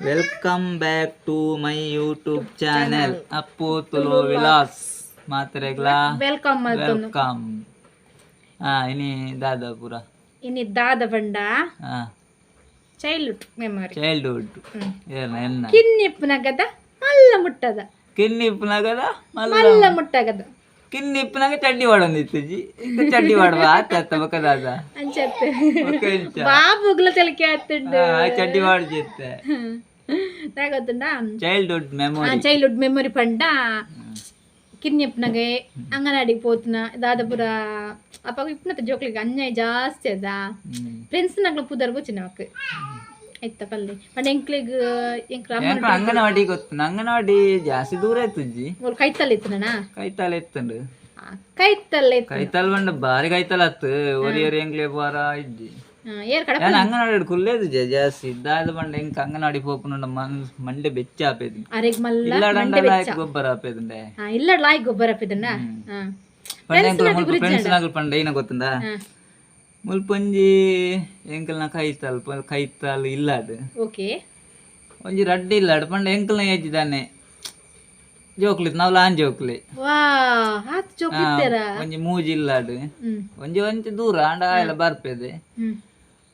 Welcome back to my YouTube channel Appu Tulu Vilas ಮಾತ್ರೆಗ್ಲಾ. Welcome ಮಲ್ತೊಂದು. Welcome. ಹಾ, ಇನಿ ದಾದ ಪೂರ? ಇನಿ ದಾದ ಪಂಡ Childhood memory. Childhood ಏನ ಎನ್ನ? ಕಿನ್ನಿಪ್ಪುನಗದ ಮಲ್ಲ ಮುಟ್ಟದ. ಕಿನ್ನಿ ಇಪ್ಪುನಗದ ಮಲ್ಲ. ಮಲ್ಲ ಮುಟ್ಟಗದ. ಕಿನ್ನಿ ಇಪ್ಪುನಗ ಚಡ್ಡಿ ವಾಡೊಂದಿತ್ತಿಜಿ, ಇತ್ತೆ ಚಡ್ಡಿ ವಾಡುವ ಆತ ಅತ್ತ ಬೊಕ ದಾದ? ಅಂಚತ್ತೆ. ಬೊಕ ಎಂಚ? ಬಾಬುಗ್ಲ ತೆಲಿಕೆ ಆತುಂಡು. ಆ, ಚಡ್ಡಿ ವಾಡ್ಜಿತ್ತೆ. ದಾಯೆ ಗೊತ್ತುಂಡ? Childhood memory. Childhood memory ಪಂಡ ಕಿನ್ನಿಪ್ಪುನಗೆ ಅಂಗನವಾಡಿಗೆ ಪೋತುನ ದಾದ ಪೂರ. ಅಪಗ ಇಪ್ಪುನತ ಜೋಕ್ಲೆಗ್ ಅನ್ಯಾಯ ಜಾಸ್ತಿ ಅದ. ಫ್ರೆಂಡ್ಸ್ ನಕ್ಲ ಪುದರ್ ಬೋಚಿ ನಮಕ್ ಐತ ಪಲ್ಲೆ ಪಂಡ ಎಂಕ್ಲೆಗ್ ಎಂಕ್ಲ ಅಮ್ಮನ. ಎಂಕ್ಲ ಅಂಗನವಾಡಿ ಗೊತ್ತು, ಅಂಗನವಾಡಿ ಜಾಸ್ತಿ ದೂರ ಇತ್ತುಜ್ಜಿ. ಮೂಲು ಕೈತಲ್ ಇತ್ತುನಾ? ಕೈತಾಲ ಇತ್ತುಂಡು. ಕೈತಲ್ಲ ಇತ್ತು. ಕೈತಾಲ್ ಬಂಡ ಬಾರಿ ಕೈತಾಲ ಅತ್ತು, ಒರಿ ಒರಿ ಎಂಕ್ಲೆ ಬಾರ ಇಜ್ಜಿ. ಏರ್ ಕಡ. ಯಾನ್ ಅಂಗನವಾಡಿ ಕುಲ್ಲೇದು ಜಾಸ್ತಿ. ದಾದ ಬಂಡ ಎಂಕ್ ಅಂಗನವಾಡಿ ಪೋಪುನುಂಡ ಮಂಡೆ ಬೆಚ್ಚ ಆಪೇದು. ಅರೆಗ್ ಮಲ್ಲ. ಇಲ್ಲಾಡಂಡ ಲಾಯ್ಕ್ ಗೊಬ್ಬರ ಆಪೇದುಂಡೆ. ಇಲ್ಲ, ಲಾಯ್ ಗೊಬ್ಬರ ಹಾಪಿದಣ್ಣ. ಪಂಡ ಎಂಕ್ಲ ಮುಲ್ಪ ಫ್ರೆಂಡ್ಸ್ ನಗಲ್ ಪಂಡ ಏನ ಗೊತ್ತುಂಡ, ಮುಲ್ಪ ಒಂಜಿ ಎಂಕಲ್ನ ಕೈತಾಲ್ ಕೈತಾಲ್ ಇಲ್ಲಾಡ್. ಒಂಜಿ ರಡ್ಡ್ ಇಲ್ಲಾಡ್. ಪಂಡ ಎಂಕಲ್ನ ಏಜ್ ದಾನೆ ಜೋಕ್ಲಿ, ನಾವ್ ಲಾನ್ ಜೋಕ್ಲಿ. ವಾ, ಆತ್ ಜೋಕ್ ಇತ್ತೆರ? ಒಂಜಿ ಮೂಜಿ ಇಲ್ಲಾಡ್. ಒಂಜಿ ಒಂಜಿ ದೂರ ಆಂಡ ಆಯೆಲ ಬರ್ಪೆದೆ.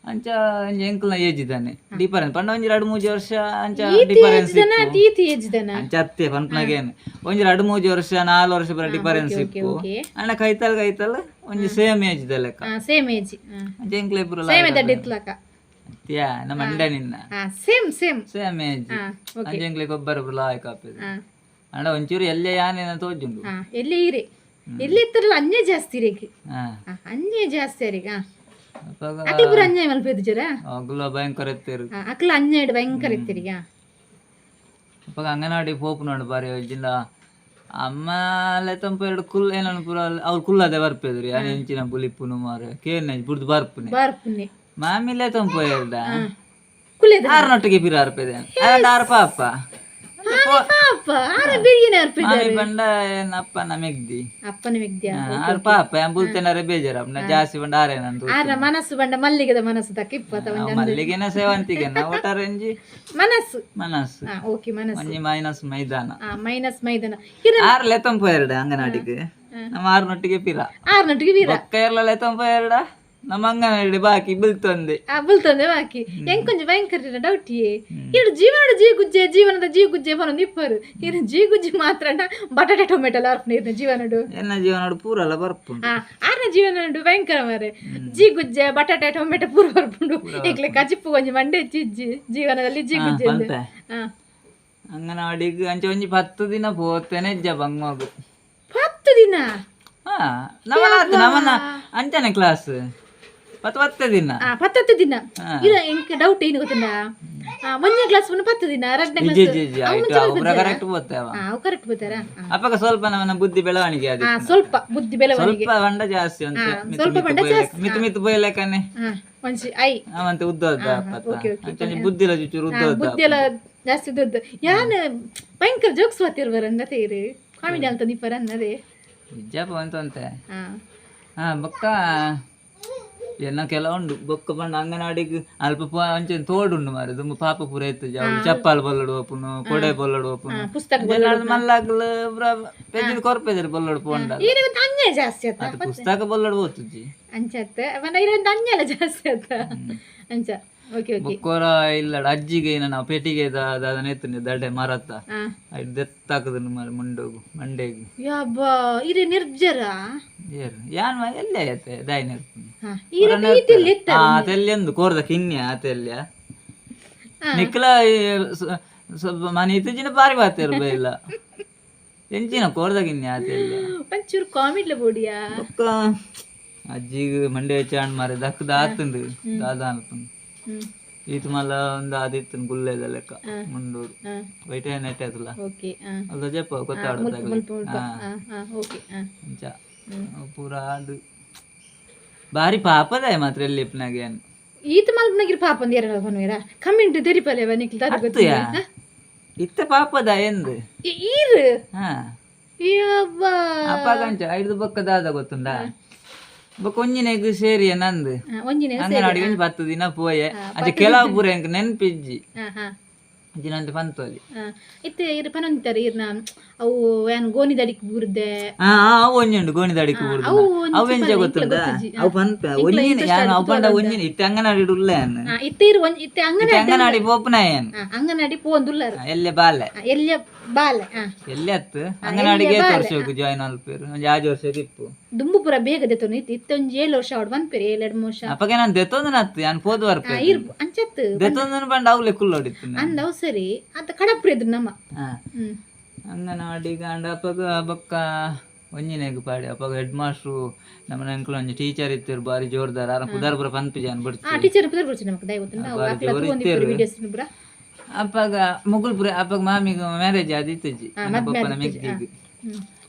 ಅಂಚ ಒಂಜಿ ಎಂಕಲ್ನ ಏಜ್ ದಾನೆ ಡಿಫರೆನ್ಸ್ ಪಂಡ ಒಂಜಿ ರಡ್ಡ್ ಮೂಜಿ ವರ್ಷ ಅಂಚ ಡಿಫರೆನ್ಸ್ ಇಪ್ಪು. ತೀತಿ ಏಜ್ ದನ. ಅಂಚ ಅತ್ತೆ ಪನ್ಪುನಗೇನು, ಒಂಜಿ ರಡ್ಡ್ ಮೂಜಿ ವರ್ಷ ನಾಲ್ ವರ್ಷ ಪೂರ ಡಿಫರೆನ್ಸ್ ಇಪ್ಪು. ಆಂಡ ಕೈತಲ್ ಕೈತಲ್ ಒಂಜಿ ಸೇಮ್ ಏಜ್ ದ ಲೆಕ್ಕ. Same age. ಅಂಚ ಎಂಕ್ಲೆ ಪೂರ. ಸೇಮ್ ದಡ್ಡ ಇತ್ಲಕ. ಅತ್ಯಾ, ನಮ್ಮ ಅಂಡ ನಿನ್ನ. Same same. Same age. Okay. ಅಂಚ ಎಂಕ್ಲೆ ಗೊಬ್ಬರ ಪೂರ ಲಾಯ್ಕ್ ಆಪೆದು. ಆಂಡ ಒಂಚೂರು ಎಲ್ಲೆ ಯಾನೇನ ತೋಜುಂಡು. ಎಲ್ಲಿ ಈರೆ ಎಲ್ಲಿ ಇತ್ತರಲ್ಲ, ಅನ್ಯ ಜಾಸ್ತಿ ಇರೇಗ್. ಅನ್ಯ ಜಾಸ್ತಿ ಅರಿಗ. ಅಪಗ ಅಕ್ಲ ಪೂರ ಅನ್ಯಾಯ ಮಲ್ಪೆದು ಜರ. ಅಗುಲ ಭಯಂಕರ ಇತ್ತೆರು. ಅಕ್ಲ ಅನ್ಯಾಯ ಭಯಂಕರ ಇತ್ತಿರಿಗ. ಅಪಗ ಅಂಗನವಾಡಿ ಪೋಪುನೋಡು ಬಾರಿ ಜಿಲ್ಲ ಅಮ್ಮ ಲೆತ್ತಂಪ ಎರಡು ಕುಲ್ ಏನನ್ನು ಪೂರ ಅವ್ರು ಕುಲ್ಲದೆ ಬರ್ಪೆದ್ರಿ. ಯಾನ್ ಎಂಚಿನ ಬುಲಿಪುನು ಮಾರೆ ಕೇನ್ ಬುಡ್ದು ಬರ್ಪುನೆ. ಬರ್ಪುನೆ. ಮಾಮಿ ಲೆತ್ತಂಪ ಎರಡ. ಕುಲ್ಲೇದ. ಆರ್ನೊಟ್ಟಿಗೆ ಪಿರ ಅರ್ಪೆದೆ ಆರು ಪಾಪ. ಪಾಪ ಆರ ಬಿರಿಯಾನಿ ಅರ್ಪಿದ. ಮಾಮಿ ಪಂಡ ಏನ್ ಅಪ್ಪನ ಮೆಗ್ದಿ. ಅಪ್ಪನ ಮೆಗ್ದಿಯ. ಆರು ಪಾಪ ಯಾನ್ ಬುಲ್ತೆನಾರೆ ಬೇಜಾರ ಅಪ್ನ ಜಾಸ್ತಿ ಪಂಡ ಆರೆ ನಂದು. ಆರ ಮನಸ್ಸು ಬಂಡ ಮಲ್ಲಿಗೆದ ಮನಸ್ಸು ತಕ್ಕ ಇಪ್ಪತ್ತ ಒಂಜಿ. ಮಲ್ಲಿಗೆನ ಸೇವಂತಿಗೆನ ಒಟ್ಟಾರೆ ಒಂಜಿ ಮನಸ್ಸು. ಮನಸ್ಸು. ಓಕೆ, ಮನಸ್ಸು. ಒಂಜಿ ಮೈನಸ್ ಮೈದಾನ. ಮೈನಸ್ ಮೈದಾನ ಕಿರಣ. ಆರು ಲೆತ್ತಂಪ ಎರಡ ಅಂಗನವಾಡಿಗೆ, ನಮ್ಮ ಆರ್ನೊಟ್ಟಿಗೆ ಪಿರ. ಆರ್ನೊಟ್ಟಿಗೆ ವೀರ. ಬೊಕ್ಕ ಎರಲ ಲೆತ್ತಂಪ ಎರಡ ನಮ್ಮ ಅಂಗನವಾಡಿ ಬಾಕಿ ಬುಲ್ತೊಂದೆ. ಬುಲ್ತಂದೆ ಬಾಕಿ. ಎಂಕೊಂಜಿ ಭಯಂಕರ ಡೌಟ್ ಇರು, ಜೀವನದ ಜೀ ಗುಜ್ಜೆ, ಜೀವನದ ಜೀ ಗುಜ್ಜೆ ಪನೊಂದು ಇಪ್ಪರು. ಇರು ಜೀ ಗುಜ್ಜಿ ಮಾತ್ರ ಬಟಾಟೆ ಟೊಮೆಟೊ ಅರ್ಪಣೆ ಇರ್ನ ಜೀವನಡು. ಎನ್ನ ಜೀವನಡು ಪೂರಲ ಬರ್ಪುಂಡು. ಆರ್ನ ಜೀವನಡು ಭಯಂಕರ ಮಾರೆ, ಜೀ ಗುಜ್ಜೆ ಬಟಾಟೆ ಟೊಮೆಟೊ ಪೂರ ಬರ್ಪುಂಡು. ಎಂಕ್ಲೆ ಕಜಿಪ್ಪು ಒಂಜಿ ಮಂಡೆ ಚಿಜ್ಜಿ ಜೀವನದಲ್ಲಿ ಜೀ ಗುಜ್ಜೆ ಅಂದ್. ಪನ್ಪೆ. ಅಂಗನವಾಡಿಗ್ ಅಂಚ ಒಂಜಿ 10 ದಿನ ಪೋತೇನೆ ಇಜ್ಜ ಬಂಗೋಗು. 10 ದಿನ? ಹಾ, ನಮನ ಆತು, ನಮನ ಅಂಚನೆ ಕ್ಲಾಸ್ ಪತ್ತು ಪತ್ತೆ ದಿನ. ಪತ್ತತ್ತು ದಿನ. ಇರ, ಎಂಕ್ ಡೌಟ್ ಏನು ಗೊತ್ತುಂಡಾ? ಒಂದನೇ ಕ್ಲಾಸ್ 10 ದಿನ, ಎರಡನೇ ಇಜ್ಜಿ. ಕ್ಲಾಸ್ ಇಜ್ಜಿ ಇಜ್ಜಿ, ಆಯ್ತು, ಅವು ಪೂರ ಕರೆಕ್ಟ್ ಪೋತೆ ಅವ. ಅವು ಕರೆಕ್ಟ್ ಬೋತಾರಾ? ಅಪಗ ಸ್ವಲ್ಪ ನಮನ ಬುದ್ಧಿ ಬೆಳವಣಿಗೆ ಆದಿತ್ತು. ಸ್ವಲ್ಪ ಬುದ್ಧಿ ಬೆಳವಣಿಗೆ. ಸ್ವಲ್ಪ ಬಂಡ ಜಾಸ್ತಿ ಉಂಟು. ಮಿತ್ತು ಸ್ವಲ್ಪ ಮಿತ್ತು ಬಂಡ ಬೋಯ್ಲೆಕ್ಕ- ಮಿತ್ತು ಮಿತ್ತು ಬೋಯ್ಲೆಕ್ಕನೆ. ಒಂಜಿ I. ಅವಂತೆ ಉದ್ದ ಉದ್ದ ಅಪ್ಪತ್ತ. Okay, okay. ಅಂಚನೆ ಬುದ್ಧಿಲ ಚುಚೂರು ಉದ್ದ ಉದ್ದ. ಬುದ್ಧಿ ಎಲ್ಲ ಜಾಸ್ತಿ ಉದ್ದ. ಯಾನ್ ಭಯಂಕರ ಜೋಕ್ಸ್ ಮಾತಿರ್ಬಾರ ತೇರು ಕಾಮಿಡಿ ಅಂತ ನಿಪ್ಪರ ಅನ್ನದೇ. ಇಜ್ಜಪ್ಪ ಅಂತಂತೆ. ಹಾ, ಬೊಕ್ಕ ಎನ್ನ ಕೆಲ ಉಂಡು. ಬೊಕ್ಕ ಪಂಡ ಅಂಗನವಾಡಿಗ್ ಅಲ್ಪ ಅಂಚೆ ತೋಡುಂಡು ಮಾರೆ, ದುಂಬು ಪಾಪ ಪೂರ ಇತ್ತು. ಅವ್ಲು ಚಪ್ಪಾಲ್ ಬೊಲ್ಲಡು ಪೋಪುನು, ಕೊಡೆ ಬೊಲ್ಲಡು ಪೋಪುನು. ಪುಸ್ತಕ. ಮಲ್ಲಾಗ್ಲು ಪೂರ ಪೆಜ್ಜಿದ್ ಕೊರ್ಪೆದರು ಬೊಲ್ಲಡು ಪೋಂಡ. ಈರೆಗ್ ಅನ್ಯಾಯ ಜಾಸ್ತಿ ಆತ. ಅದು ಪುಸ್ತಕ ಬೊಲ್ಲಡು ಪೋತುಜಿ. ಅಂಚತ್ತ ಪಂಡ ಇರೊಂದು ಅನ್ಯಾಯ ಜಾಸ್ತಿ ಆತ ಅಂಚ. Okay okay. ಬೊಕ್ಕೊರ ಇಲ್ಲ ಅಜ್ಜಿಗೆ ಏನ ನಾವು ಪೆಟ್ಟಿಗೆ ದಾದ ಎತ್ತುಂಡೆ ದಡೆ ಮರತ್ತ. ಐಟ್ ದೆತ್ತಾಕುದುಂಡು ಮಾರೆ ಮುಂಡೋಗು ಮಂಡೆಗ್. ಯಬ್ಬಾ, ಇರೆ ನಿರ್ಜರ. ಏರು ಯಾನ್ ಎಲ್ಲೆ ಆಯ್ತೆ ದಾಯಿ ನೆರ್ಪುನು. ಈರೆ ಪ್ರೀತಿಯಲ್ಲಿ ಇತ್ತ. ಆ ತೆಲ್ಯಂದು ಕೋರ್ದ ಕಿನ್ಯ ಆ ತೆಲ್ಯ ನಿಕ್ಲ ಸ್ವಲ್ಪ ಮನೆ ಇತ್ತೀಚಿನ ಬಾರಿ ಬಾತೇರು ಬೈಲ ಎಂಚಿನ ಕೋರ್ದ ಕಿನ್ಯ ಆ ತೆಲ್ಯ. ಒಂಚೂರು ಕಾಮಿಡ್ಲ ಬೋಡಿಯಾ. ಬೊಕ್ಕ ಅಜ್ಜಿಗ್ ಮಂಡೆ ಚಾಣ್ ಮಾರೆ ದಕ್ಕದ ಆತುಂಡು ದಾದ ಅನ್ಪುಂಡು. ಈತ್ ಮಲ್ಲ ಒಂದು ಆದಿತ್ತುಂಡು ಗುಲ್ಲೆದ ಲೆಕ್ಕ ಮುಂಡೂರು. ವೈಟ್ ನೆಟ್ ಆತಲ್ಲ. ಓಕೆ. ಅಲ್ದ ಜಪ್ಪ ಗೊತ್ತಾಡ. ಮುಲ್ಪ ಮುಲ್ಪ. ಓಕೆ. ಅಂಚ ಅವು ಪೂರ ಅದು ಬಾರಿ ಪಾಪದ ಮಾತ್ರ ಎಲ್ಲಿ ಇಪ್ಪನಾಗೆ. ಈತ ಮಲ್ಪನಗಿರಿ ಪಾಪ ಒಂದು ಎರಡು ಪನ್ವೇರ ಕಮ್ಮಿಂಟು ತೆರಿಪಲೆ ನಿಕ್ಲು ದಾದ ಗೊತ್ತಿಲ್ಲ. ಅತ್ತುಯಾ, ಇತ್ತೆ ಪಾಪದ ಎಂದು. ಈರು. ಹಾ. ಯಬ್ಬಾ. ಅಪ್ಪ ಅಂಚ ಐದು ಬೊಕ್ಕ ದಾದ ಗೊತ್ತುಂಡ, ಬೊಕ್ಕ ಒಂಜಿನೆಗ್ ಸೇರಿಯ ನಂದು. ಒಂಜಿನೆ. ಅಂಗನವಾಡಿಗೆ ಒಂಜಿ 10 ದಿನ ಪೋಯೆ. ಅಂಚ ಕೆಲವು ಪೂರ ಎಂಕ್ ನೆನ್ಪಿಜ್ಜಿ. ಹಾ ಹಾ ಜಿನಂತೆ ಪಂತೋಲಿ ಇತ್ತೆ ಇರ್ ಪನೊಂತಾರೆ ಇರ್ನ ಅವು ಯಾನ್ ಗೋನಿದಡಿಕ್ ಬೂರ್ದೆ ಅವು ಒಂಜಿ ಉಂಡು ಗೋಣಿದಡಿಕ್ ಬೂರ್ದು ಅವು ಎಂಚ ಗೊತ್ತುಂಡ ಅವು ಪನ್ಪ ಒಂಜಿನ ಯಾನ್ ಅವು ಪಂಡ ಒಂಜಿನ ಇತ್ತೆ ಅಂಗನವಾಡಿ ಉಲ್ಲ ಯಾನ್ ಇತ್ತೆ ಇರ್ ಒಂಜಿ ಇತ್ತೆ ಅಂಗನವಾಡಿ ಅಂಗನವಾಡಿ ಪೋಪುನ ಯಾನ್ ಅಂಗನವಾಡಿ ಪೋಂದುಲ್ಲರ್ ಎಲ್ಲೆ ಬಾಲೆ ಎಲ್ಲೆ ಬಾಲೆ ಎಲ್ಲೆ ಅತ್ತು ಅಂಗನವಾಡಿಗೆ ಏತ್ ವರ್ಷಕ್ಕೆ ಜಾಯಿನ್ ಅಲ್ಪೇರು ಒಂಜಿ 6 ವರ್ಷಕ್ಕೆ ಇಪ್ಪು ದುಂಬು ಪೂರ ಬೇಗ ದೆತ್ತೊಂದು ಇತ್ತು ಇತ್ತೆ ಒಂಜಿ 7 ವರ್ಷ ಅವಡು ಪನ್ಪೇರು 7 2 ವರ್ಷ ಅಪ್ಪಗೆ ನಾನು ದೆತ್ತೊಂದು ನತ್ತು ಯಾನ್ ಪೋದು ಬರ್ಪೆ ಇರ್ಪು ಅಂಚತ್ತು ದೆತ್ತೊಂದು ಪಂಡ ಅವ್ಲೆ ಕುಲ್ಲೋಡಿತ್ತು ಅಂದ ಅವು ಸರಿ ಅತ್ತ ಕಡಪ್ರಿ ಇದ್ರು ನಮ್ಮ ಅಂಗನವಾಡಿ ಗಾಂಡ ಅಪ್ಪಗ ಬೊಕ್ಕ ಒಂಜಿನೆಗ್ ಪಾಡಿ ಅಪ್ಪಗ ಹೆಡ್ ಮಾಸ್ಟ್ರು ನಮ್ಮ ಅಂಕಲ್ ಒಂಜಿ ಟೀಚರ್ ಇತ್ತರು ಬಾರಿ ಜೋರ್ದಾರ ಆರ ಪುದಾರ್ ಪೂರ ಪನ್ಪಿ ಜಾನ್ ಬಿಡ್ತಿ ಟೀಚರ್ ಪುದರ್ ಬಿಡ್ಸಿ ನಮಕ್ ದಯ ಗೊತ್ತುಂಡ ಅವು ಬಾರಿ ಆಕ್ಲ ಜೋರ್ ತೂವೊಂದಿಪ್ಪುರು ಇತ್ತೆರ್. ವಿಡಿಯೋಸ್ ಪೂರ ಅಪ್ಪಗ ಮುಗುಲ್ಪುರ ಅಪ್ಪಗ ಮಾಮಿಗ್ ಮ್ಯಾರೇಜ್ ಆದಿತ್ತುಜಿ ನನ್ನ ಪಪ್ಪನ ಮೆಗ್ದಿಗ್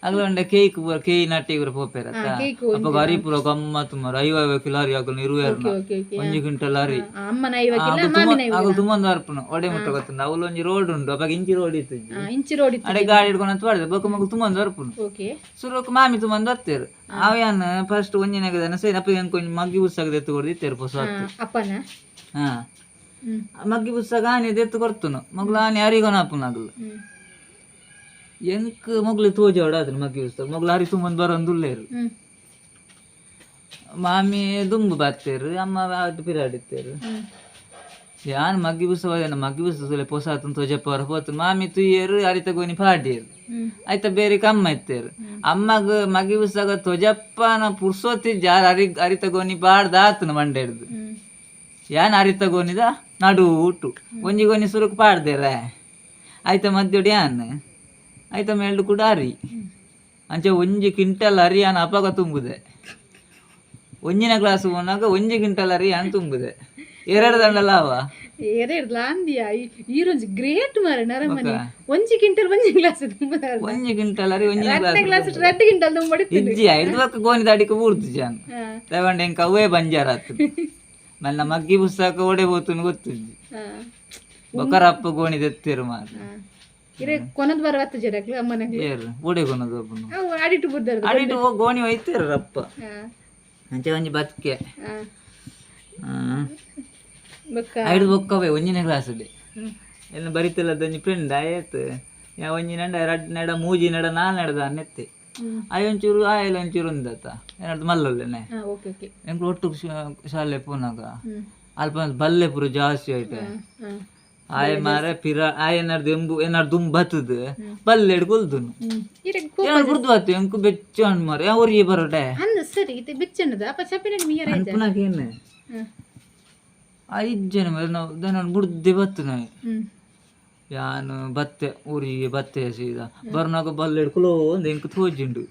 ಅಗಲ ಉಂಡೆ ಕೇಕ್ ಪೂರ ಕೇಯ್ ನಟ್ಟಿ ಪೂರ ಪೋಪೆರ್ ಅತ್ತ ಕೇಕ್ ಅಪ್ಪಗ ಅರಿ ಪೂರ ಗಮ್ಮತ್ ಮಾರ 50 ಕಿಲೋ ಅರಿ ಅಗಲ್ ಇರುವೆರ್ನ ಓಕೆ ಓಕೆ ಒಂಜಿ ಕ್ವಿಂಟಲ್ ಅರಿ ಅಮ್ಮನ 50 ಕಿಲೋ ಮಾಮಿನ 50 ಅಗಲ್ ತುಂಬೊಂದು ಬರ್ಪುನು ಒಡೆ ಮುಟ್ಟ ಗೊತ್ತುಂಡು ಅವ್ಲು ಒಂಜಿ ರೋಡ್ ಉಂಡು ಅಪ್ಪಗ ಇಂಚಿ ರೋಡ್ ಇತ್ತುಜಿ ಇಂಚಿ ರೋಡ್ ಇತ್ತು ಅಡೆ ಗಾಡಿ ಹಿಡ್ಕೊಂಡು ಅಂತ ಮಾಡಿದೆ ಬೊಕ್ಕ ಮಗು ತುಂಬೊಂದು ಬರ್ಪುನು ಓಕೆ ಸುರುಕ್ ಮಾಮಿ ತುಂಬೊಂದು ಬರ್ತೇರು ಅವ ಯಾನ್ ಫಸ್ಟ್ ಒಂಜಿನಾಗದಾನ ಸರಿ ಅಪ್ಪ ಎಂಕ್ ಒಂಜಿ ಮಗ್ಗಿ ಪುಸ್ತಕ ದೆತ್ತು ಕೊಡ್ದಿತ್ತೇರು ಪೊಸ ಅಪ್ಪನ ಹಾ ಮಗ್ಗಿ ಪುಸ್ತಕ ಆನೆ ದೆತ್ತು ಕೊಡ್ತುನು ಮಗ್ಲು ಆನೆ ಅರಿಗೊನ ಅಪ್ಪನ ಅಗಲು ಎಂಕ್ ಮೊಗ್ಲು ತೋಜೋಡ ಅದನ್ನ ಮಗ್ಗಿ ಪುಸ್ತಕ ಮೊಗ್ಲು ಅರಿ ತುಂಬೊಂದು ಬರೋಂದುಲ್ಲೇರು ಮಾಮಿ ದುಂಬು ಬತ್ತೇರು ಅಮ್ಮ ಅದು ಪಿರಾಡಿತ್ತೇರು ಯಾನ್ ಮಗ್ಗಿ ಪುಸ್ತಕ ಮಗ್ಗಿ ಪುಸ್ತಕ ಪೊಸ ಆತನ ತೋಜಪ್ಪ ಹೊರ ಪೋತು ಮಾಮಿ ತುಯ್ಯರು ಅರಿತ ಗೋನಿ ಪಾಡಿಯರು ಆಯ್ತಾ ಬೇರೆ ಕಮ್ಮ ಇತ್ತೇರು ಅಮ್ಮಗ ಮಗ್ಗಿ ಪುಸ್ತಕ ತೊಜಪ್ಪನ ಪುರ್ಸೋತಿ ಜಾರ ಅರಿ ಅರಿತ ಗೋನಿ ಪಾಡ್ದ ಆತನ ಮಂಡೆ ಹಿಡ್ದು ಯಾನ್ ಅರಿತ ಗೋನಿದ ನಡು ಊಟು ಒಂಜಿ ಗೋನಿ ಸುರುಕ್ ಪಾಡ್ದೇರ ಆಯ್ತಾ ಮಧ್ಯೋಡಿ ಯಾನ್ ಆಯ್ತಾ ಮೇಲ್ಡು ಕೂಡ ಅರಿ ಅಂಚೆ ಒಂಜಿ ಕ್ವಿಂಟಲ್ ಅರಿ ಯಾನ್ ಅಪಗ ತುಂಬುದೆ ಒಂಜಿನ ಕ್ಲಾಸ್ ಹೋನಾಗ ಒಂಜಿ ಕ್ವಿಂಟಲ್ ಅರಿ ಯಾನ್ ತುಂಬುದೆ ಎರಡು ದಂಡಲ ಅವ ಏರೇರ್ಲ ಅಂದಿಯ ಈರೊಂಜಿ ಗ್ರೇಟ್ ಮಾರ ನರಮನಿ ಒಂಜಿ ಕ್ವಿಂಟಲ್ ಒಂಜಿ ಗ್ಲಾಸ್ ತುಂಬುದಾರ ಒಂಜಿ ಕ್ವಿಂಟಲ್ ಅರಿ ಒಂಜಿನ ರಡ್ಡನೇ ಕ್ಲಾಸ್ ಗ್ಲಾಸ್ ರಡ್ಡ್ ಕ್ವಿಂಟಲ್ ತುಂಬಡಿತ್ತು ಇಜ್ಜಿ ಐದು ಬಕ್ಕ ಗೋನಿ ದಾಡಿಕ ಬೂರ್ದು ಜಾನ್ ತಗೊಂಡು ಎಂಕ ಅವೇ ಬಂಜಾರ ಆತು ಮಲ್ಲ ಮಗ್ಗಿ ಪುಸ್ತಕ ಓಡೆ ಹೋತುನು ಗೊತ್ತುಜ್ಜಿ ಬೊಕರಪ್ಪ ಗೋಣಿ ದೆತ್ತಿರು ಮಾರ ಇರೆ ಕೊನದ್ ಬರ ಬತ್ತು ಜರಕ್ಲು ಅಮ್ಮನಗ್ಲು ಏರು ಓಡೆ ಕೊನದು ಒಬ್ಬನು ಅವು ಅಡಿಟು ಬುರ್ದಾರ ಅಡಿಟು ಗೋಣಿ ಒಯ್ತೇರು ರಪ್ಪ ಅಂಚೆ ಒಂಜಿ ಬತ್ಕೆ ಬೊಕ್ಕ ಐದು ಬೊಕ್ಕವೇ ಒಂಜಿನ ಕ್ಲಾಸ್ ಎಲ್ಲ ಬರಿತಿಲ್ಲದ ಒಂಜಿ ಫ್ರೆಂಡ್ ಆಯ್ತು ಯಾ ಒಂಜಿ ನಡ ರಡ್ಡ್ ನಡ ಮೂಜಿ ನಡ ನಾಲ್ ನಡದ ಅನ್ನೆತ್ತೆ ಆಯ್ ಒಂಚೂರು ಆಯಲ್ ಒಂಚೂರು ಉಂದತ್ತ ಏನಾದ್ರು ಮಲ್ಲೊಲ್ಲೇನೆ ಓಕೆ ಓಕೆ ಎಂಕ್ಲು ಒಟ್ಟು ಶಾಲೆ ಪೋನಾಗ ಅಲ್ಪ ಬಲ್ಲೆ ಪೂರ ಜಾಸ್ತಿ ಆಯ್ತೆ ಆಯ್ ಮಾರೆ ಪಿರ ಆಯ್ ಏನಾರ್ದು ಎಂಬು ಏನಾರು ದುಂಬ್ ಬತ್ತದ ಬಲ್ಲೆ ಹಿಡ್ಕೊಲ್ದುನು ಇರೆ ಏನಾರು ಬುರ್ದು ಬತ್ತು ಎಂಕು ಬೆಚ್ಚ ಹಣ್ಣು ಮಾರೆ ಅವ್ರಿಗೆ ಬರೋಟೆ ಅಂದ ಸರಿ ಇದು ಬೆಚ್ಚಣ್ಣದ ಅಪ್ಪ ಚಪ್ಪಿನ ಮಿಯರ ಅನ್ಪುನಾಗೇನು ಐದು ಜನ ಮಾರೆ ನಾವು ದನ ಬುಡ್ದೆ ಬತ್ತು ನಾವು ಯಾನು ಬತ್ತೆ ಊರಿಗೆ ಬತ್ತೆ ಸೀದಾ ಬರ್ನಾಗ ಬಲ್ಲೆ ಹಿಡ್ಕೊಲೋ ಒಂದು ಎಂಕು ತೋಜಿಂಡು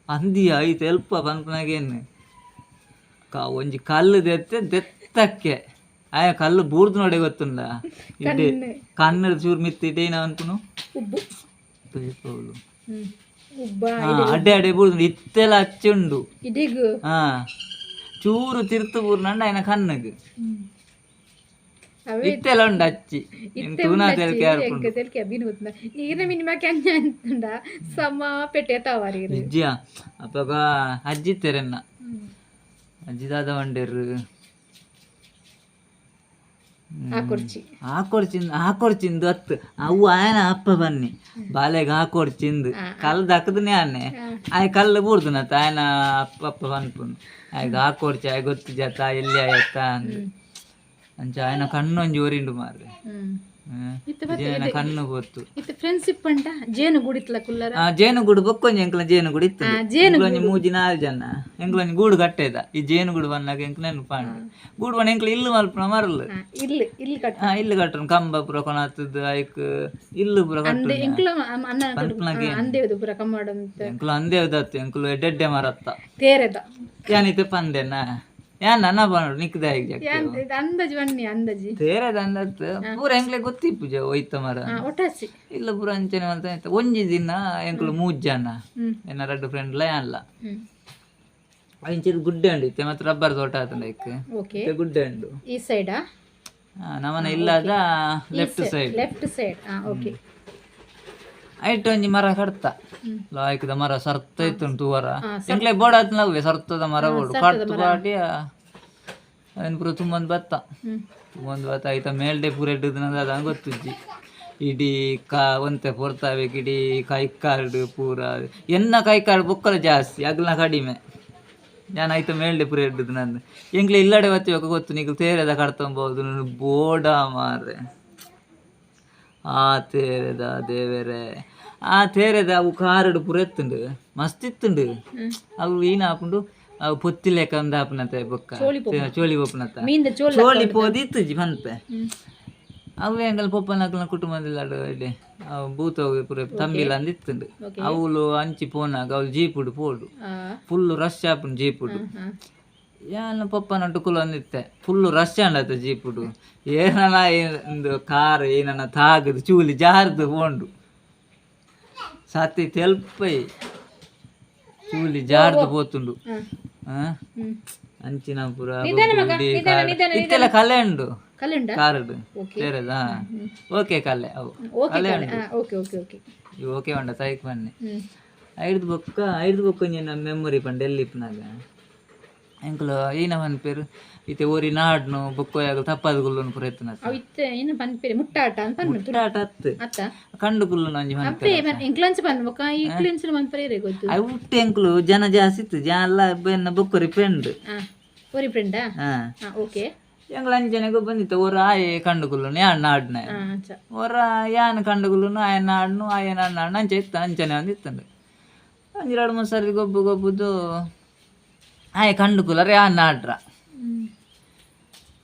ಅಂದಿ ಆಯ್ತು ಎಲ್ಪ ಪನ್ಪುನಾಗೇನು ಒಂಜಿ ಕಲ್ಲು ದೆತ್ತೆ ದೆತ್ತಕ್ಕೆ ಆಯ ಕಲ್ಲು ಬೂರ್ದು ನೋಡಿ ಗೊತ್ತುಂಡ ಇಡೇ ಕಣ್ಣು ಚೂರು ಮಿತ್ತಿ ಇಡೇನ ಅನ್ಪುನು ಉಬ್ಬು ತುಯ್ಪವ್ಲು. ಉಬ್ಬ ಅಡ್ಡೆ ಅಡ್ಡೆ ಬೂರ್ದು ಇತ್ತೆಲ್ಲ ಅಚ್ಚುಂಡು ಇಡಿಗು ಹಾ ಚೂರು ತಿರ್ತು ಬೂರ್ನಂಡ ಆಯ್ನ ಕಣ್ಣಗ್ ಅವೇ ಇತ್ತೆಲ್ಲ ಉಂಡು ಅಚ್ಚಿ ತೂನಾ ತೆಲ್ಕೆ ಆರ್ಪುಂಡು ತೆಲ್ಕೆ ಅಬಿನು ಗೊತ್ತುಂಡ ಈಗಿನ ಮಿನಿಮ ಕ್ಯಾಂಜ ಅಂತಂಡ ಸಮ ಪೆಟ್ಟೆ ತಾವಾರಿ ನಿಜ್ಜ ಅಪ್ಪಗ ಅಜ್ಜಿ ತೆರೆನ್ನ ಅಜ್ಜಿ ದಾದ వండేరు ಆ ಕುರ್ಚಿ ಹಾಕೊಡ್ಚಿಂದು ಹಾಕೊಡ್ಚಿಂದು ಅತ್ತು ಅವು ಆಯನ ಅಪ್ಪ ಬನ್ನಿ ಬಾಲೆಗೆ ಹಾಕೊಡ್ಚಿಂದು ಕಲ್ಲು ದಕ್ಕದನೇ ಆನೆ ಆಯ್ ಕಲ್ಲು ಬೂರ್ದುನತ್ತ ಆಯನ ಅಪ್ಪ ಅಪ್ಪ ಪನ್ಪುನು ಆಯ್ಗ ಹಾಕೊಡ್ಚಿ ಆಯ್ ಗೊತ್ತು ಜಾತ ಎಲ್ಲಿ ಆಯತ್ತ ಅಂದು ಅಂಚ ಆಯನ ಕಣ್ಣೊಂಜಿ ಒರಿಂಡು ಮಾರ್ರೆ ಇತ್ತೆ ಕಣ್ಣು ಗೊತ್ತು ಇತ್ತೆ ಫ್ರೆಂಡ್ಶಿಪ್ ಅಂಟ ಜೇನು ಗುಡಿತ್ಲ ಕುಲ್ಲರ ಆ ಜೇನುಗೂಡು ಬೊಕ್ಕೊಂಜಿ ಎಂಕ್ಲ ಜೇನುಗೂಡು ಇತ್ತು ಜೇನು ಎಂಕ್ಲೊಂಜಿ ಮೂಜಿ ನಾಲ್ ಜನ ಎಂಕ್ಲೊಂಜಿ ಗೂಡು ಕಟ್ಟೆದ ಈ ಜೇನುಗೂಡು ಬಂದಾಗ ಎಂಕ್ಲ ನೆನಪಾಂಡು ಗೂಡು ಬಣ್ಣ ಎಂಕ್ಲ ಇಲ್ಲು ಮಲ್ಪುನ ಮರಲು ಇಲ್ಲಿ ಇಲ್ಲಿ ಕಟ್ಟ ಹಾ ಇಲ್ಲು ಕಟ್ಟುನು ಕಂಬ ಪೂರ ಕೊನತ್ತದ್ದು ಐಕ್ ಇಲ್ಲು ಪೂರ ಕಟ್ಟುನು ಎಂಕ್ಲ ಅನ್ನ ಅಂದೇವುದು ಪೂರ ಕಮ್ಮಾಡಂತ ಎಂಕ್ಲು ಅಂದೇ ಉದತ್ತು ಎಂಕ್ಲು ಎಡ್ಡೆಡ್ಡೆ ಮರತ್ತ ತೇರೆದ ಯಾನಿತ್ತೆ ಪಂದೆನ ಯಾನ್ ನನ್ನ ಬಂಡು ನಿಕ್ಕದ ಇದು ಅಂದಾಜು ಬನ್ನಿ ಅಂದಾಜಿ ತೇರೆದ ಅಂದತ್ತು ಪೂರ ಎಂಕ್ಲೆ ಗೊತ್ತಿಪ್ಪುಜ ಒಯ್ತ ಮರ ಒಟ್ಟಾಸಿ ಇಲ್ಲ ಪೂರ ಅಂಚನೆ ಮಲ್ತ ಇತ್ತು. ಒಂಜಿ ದಿನ ಎಂಕ್ಲು ಮೂಜ್ ಜನ ಎನ್ನ ರಡ್ಡು ಫ್ರೆಂಡ್ಲ ಯಾನ್ಲ ಇಂಚಿದ ಗುಡ್ಡೆ ಉಂಡು ಇತ್ತೆ ಮತ್ತೆ ರಬ್ಬರ್ ತೋಟ ಆತಂಡ ಐಕ್ ಓಕೆ ಇತ್ತೆ ಗುಡ್ಡೆ ಉಂಡು ಈ ಸೈಡಾ ನಮನ ಇಲ್ಲದ ಲೆಫ್ಟ್ ಸೈಡ್ ಲೆಫ್ಟ್ ಸೈಡ್ ಹಾ ಓಕೆ ಐಟ್ ಒಂಜಿ ಮರ ಕಡ್ತ ಲಾಯ್ಕದ ಮರ ಸರ್ತ ಇತ್ತು ತೂವರ ಎಂಕ್ಲೆ ಬೋಡ ಆತ್ನವ್ವೆ ಸರ್ತದ ಮರ ಬೋಡು ಕಡ್ತು ಪಾಟಿ ಅದನ್ನ ಪೂರ ತುಂಬೊಂದು ಬತ್ತ ತುಂಬೊಂದು ಬತ್ತ ಐತ ಮೇಲ್ಡೆ ಪೂರ ಎಡ್ಡು ಅದ ಗೊತ್ತುಜ್ಜಿ ಇಡೀ ಕಾ ಒಂತೆ ಪೊರ್ತಾಬೇಕು ಇಡೀ ಕೈ ಕಾರ್ಡ್ ಪೂರ. ಎನ್ನ ಕೈ ಕಾರ್ಡ್ ಬೊಕ್ಕಲ ಜಾಸ್ತಿ, ಅಗ್ಲ ಕಡಿಮೆ. ನಾನು ಐತ ಮೇಲ್ಡೆ ಪೂರ ಹಿಡ್ದು ನಂದು ಎಂಕ್ಲೆ ಇಲ್ಲಡೆ ಬತ್ತಿಬೇಕು ಗೊತ್ತು ನಿಕ್ಲು ತೇರೆದ ಕಡ್ತೊಂಬೋದು ಬೋಡ ಮಾರ್ರೆ. ಆ ತೇರೆದ ದೇವೆರೆ, ಆ ತೇರೆದ ಅವು ಕಾರಡು ಪೂರ ಎತ್ತುಂಡು, ಮಸ್ತ್ ಇತ್ತುಂಡು. ಅವು ಏನ ಆಪುಂಡು, ಅವು ಪೊತ್ತಿಲೆಕ್ಕ ಅಂದ ಆಪುನತೆ ಬೊಕ್ಕ ಚೋಳಿ ಪೊಪ್ಪುನತ ಚೋಳಿ ಪೋದಿತ್ತುಜಿ ಪನ್ಪೆ. ಅವು ಎಂಕಲ್ ಪೊಪ್ಪನಕ್ಲೆನ ಕುಟುಂಬದಿಲ್ಲಡು ಇಡೆ ಅವು ಭೂತ ಪೂರ ತಂಬಿಲ ಅಂದ್ ಇತ್ತುಂಡು. ಅವುಲು ಅಂಚಿ ಪೋನಾಗ ಅವ್ಲು ಜೀಪುಡು ಪೋಡು, ಫುಲ್ ರಶ್ ಆಪುಂಡು ಜೀಪುಡು. ಯಾನ್ ಪೊಪ್ಪನ ಕುಲೊಂದಿತ್ತೆ, ಫುಲ್ ರಶ್ ಆಂಡತ ಜೀಪುಡು. ಏನನ ಇಂದು ಕಾರ್ ಏನನ ತಾಗದು ಚೂಲಿ ಜಾರ್ದು ಪೋಂಡು, ಸತಿ ತೆಲ್ಪೈ ಚೂಲಿ ಜಾರ್ದು ಪೋತುಂಡು. ಅಂಚಿನ ಪೂರ ಇತ್ತೆಲ್ಲ ಕಲೆ ಉಂಡು ಕಾರ್ಡ್ ತೇರದ. ಓಕೆ ಕಲೆ ಅವು ಕಲೆ ಉಂಡು. ಓಕೆ ಉಂಡ ತೈಕ್ ಬನ್ನಿ. ಐಡ್ದು ಬೊಕ್ಕ ಐಡ್ದು ಬೊಕ್ಕ ಒಂಜಿ ಮೆಮೊರಿ ಪಂಡ ಎಲ್ಲಿ ಇಪ್ಪುನಾಗ ಎಂಕುಲು ಈನ ಪನ್ಪೆರ್ ಇತ್ತೆ ಒರಿ ನಾಡ್ನು ಬೊಕ್ಕ ಯಾಗಲು ತಪ್ಪಾದ ಗುಲ್ಲುನು ಪೂರ ಎತ್ತುನತ. ಅವು ಇತ್ತೆ ಏನ ಪನ್ಪೆರೆ ಮುಟ್ಟಾಟ ಅಂತ ಪನ್ಪೆರ್. ಮುಟ್ಟಾಟ ಅತ್ತು. ಅತ್ತ. ಕಂಡು ಕುಲ್ಲುನ ಒಂಜಿ ಪನ್ಪೆರ್. ಎಂಕ್ಲಂಚ ಪನ್ ಬೊಕ್ಕ ಇಕ್ಲೆಂಚ ಪನ್ಪೆರೆ ಗೊತ್ತು. ಅವು ಉಟ್ಟು ಎಂಕುಲು ಜನ ಜಾಸ್ತಿ ಇತ್ತು, ಜನ ಎಲ್ಲ ಬೆನ್ನ ಬೊಕ್ಕೊರಿ ಫ್ರೆಂಡ್. ಒರಿ ಫ್ರೆಂಡಾ? ಓಕೆ. ಎಂಕುಲು ಅಂಚನೆಗೂ ಬಂದಿತ್ತು. ಒರ ಆಯೆ ಕಂಡು ಕುಲ್ಲುನು ಯಾನ್ ನಾಡ್ನ, ಒರ ಯಾನ್ ಕಂಡು ಕುಲ್ಲುನು ಆಯೆ ನಾಡ್ನು, ಆಯೆ ನಾಡ್ ನಾಡ್ನು ಅಂಚೆ ಇತ್ತು. ಅಂಚನೆ ಒಂದು ಇತ್ತುಂಡು. ಒಂಜಿ ಎರಡು ಮೂರು ಸರಿ ಗೊಬ್ಬು ಗೊಬ್ಬುದು ಆಯೆ ಕಂಡು ಕುಲ್ಲರ ಯಾನ್ ನಾಡ್ರ,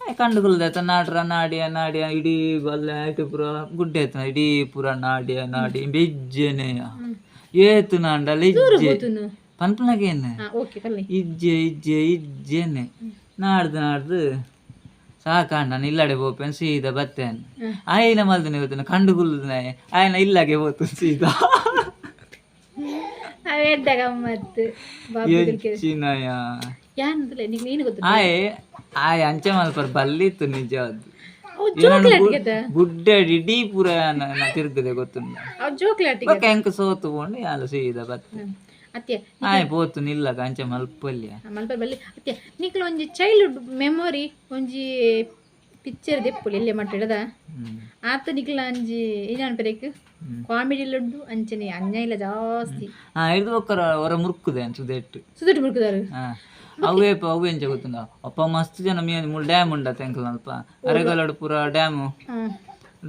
ಆಯೆ ಕಂಡು ಕುಲ್ಲದಾಯ್ತ ನಾಡ್ರ ನಾಡಿಯ ನಾಡಿಯ ಇಡೀ ಬಲ್ಲೆ ಆಯ್ತು ಪೂರ ಗುಡ್ಡೆ ಆಯ್ತು ಇಡೀ ಪೂರ ನಾಡಿಯ ನಾಡಿ ಬೆಜ್ಜೆನೆ ಏತು ನಾಂಡಲ ಇಜ್ಜೆ ಪನ್ಪುನಗೇನು ಇಜ್ಜೆ ಇಜ್ಜೆ ಇಜ್ಜೆನೆ ನಾಡ್ದು ನಾಡ್ದು ಸಾಕಾಂಡ ನಾನು ಇಲ್ಲಡೆ ಪೋಪೆನ್ ಸೀದಾ ಬತ್ತೇನೆ. ಆಯ್ನ ಮಲ್ದನೆ ಗೊತ್ತೇನೆ ಕಂಡು ಕುಲ್ಲುದನೆ ಆಯ್ನ ಇಲ್ಲಾಗೆ ಪೋತು ಸೀದಾ. ಎಂಚಿನಯ ಆಯೆ ಆಯೆ ಅಂಚೆ ಮಲ್ಪರ್ ಬಲ್ಲಿತ್ತು ನಿಜವಾದ್. ಗುಡ್ಡೆ ಇಡೀ ಪೂರ ತಿರುಗದೆ ಗೊತ್ತುಂಡ. ಬೊಕ್ಕ ಎಂಕ್ ಸೋತು ಪೋಂಡು ಯಾಲ ಸೀದಾ ಬತ್ತೆ. ಆಯೆ ಪೋತು ನಿಲ್ಲಗ ಅಂಚೆ ಮಲ್ಪೊಲ್ಯ ಮಲ್ಪ ಬಲ್ಲಿ ಅತ್ಯ. ನಿಕ್ಲ ಒಂಜಿ ಚೈಲ್ಡ್ಹುಡ್ ಮೆಮೊರಿ ಒಂಜಿ ಪಿಕ್ಚರ್ ದೆಪ್ಪುಲಿ ಎಲ್ಲೆ ಮಟ್ಟಿಡದ ಆತ ನಿಕ್ಲ ಒಂಜಿ ಏನ್ ಪರೇಕ್ ಕಾಮಿಡಿ ಉಂಡು ಅಂಚನೆ ಅನ್ಯಾಯ ಇಲ್ಲ ಜಾಸ್ತಿ. ಹಿಡ್ದು ಬೊಕ್ಕರ ಹೊರ ಮುರ್ಕುದೆ ಸುದೆಟ್ಟು. ಸುದೆಟ್ಟು ಮುರ್ಕುದಾರು. ಅವೇ ಅವು ಎಂಚ ಗೊತ್ತುಂಡ, ಅಪ್ಪ ಮಸ್ತ್ ಜನ ಮೀನ್ ಮುಲ್ ಡ್ಯಾಮ್ ಉಂಡತ ಎಂಕಲ್ ಅಲ್ಪ ಅರೆಗಲಡು ಪೂರ ಡ್ಯಾಮ್